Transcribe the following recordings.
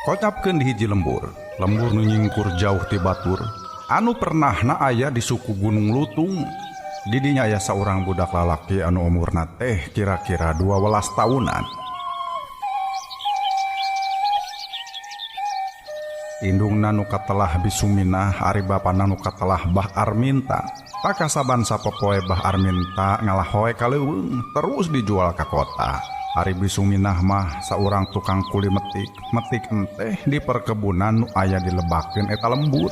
Kocapkeun di hiji lembur, lembur nu nyingkur jauh ti batur, anu pernahna aya di suku Gunung Lutung. Di dinya aya saurang budak lalaki anu umurna teh kira-kira 12 tahunan. Indungna nu katelah Bisuminah, ari bapana nu katelah Bah Arminta. Pakasaban sapopoe Bah Arminta ngalahoe ka leuweung terus dijual ka kota. Ari Bisuminah mah saurang tukang kuli metik, metik enteh di perkebunan nu aya dilebakeun eta lembur.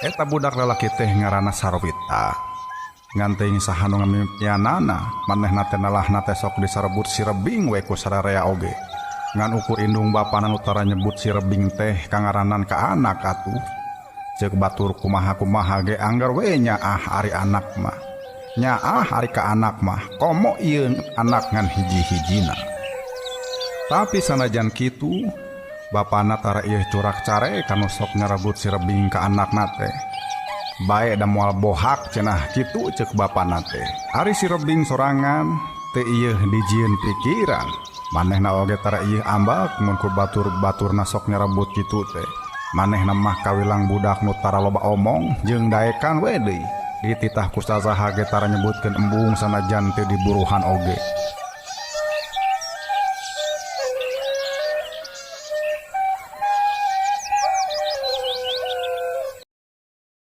Eta budak lalaki teh ngaranna Sarwita. Ngan teuing saha nu ngamimitianana, manehna teh nalahna teh sok disarebut si Rebing we ku sararea oge. Ngan ukur indung bapana nu tara nyebut si Rebing teh kangaranan ka anak atuh. Ceuk batur kumaha-kumaha ge anggar we nyaah ari anak mah. Nyaah ari ka anak mah komo ieu anak ngan hiji-hijina. Tapi sanajan kitu, bapana tara ieu curak care kanu sok nyarebut si Rebing ka anakna teh. Bae da moal bohak cenah kitu ceuk bapana teh. Ari si Rebing sorangan teu ieu dijieun pikiran. Manehna oge tara ieu ambak mun ku batur-baturna sok nyarebut kitu teh. Manehna mah kawilang budak nu tara loba omong jeung daekan we deui. Dititah ku sasaha ge tara nyebutkeun embung sanajan teu diburuhan oge.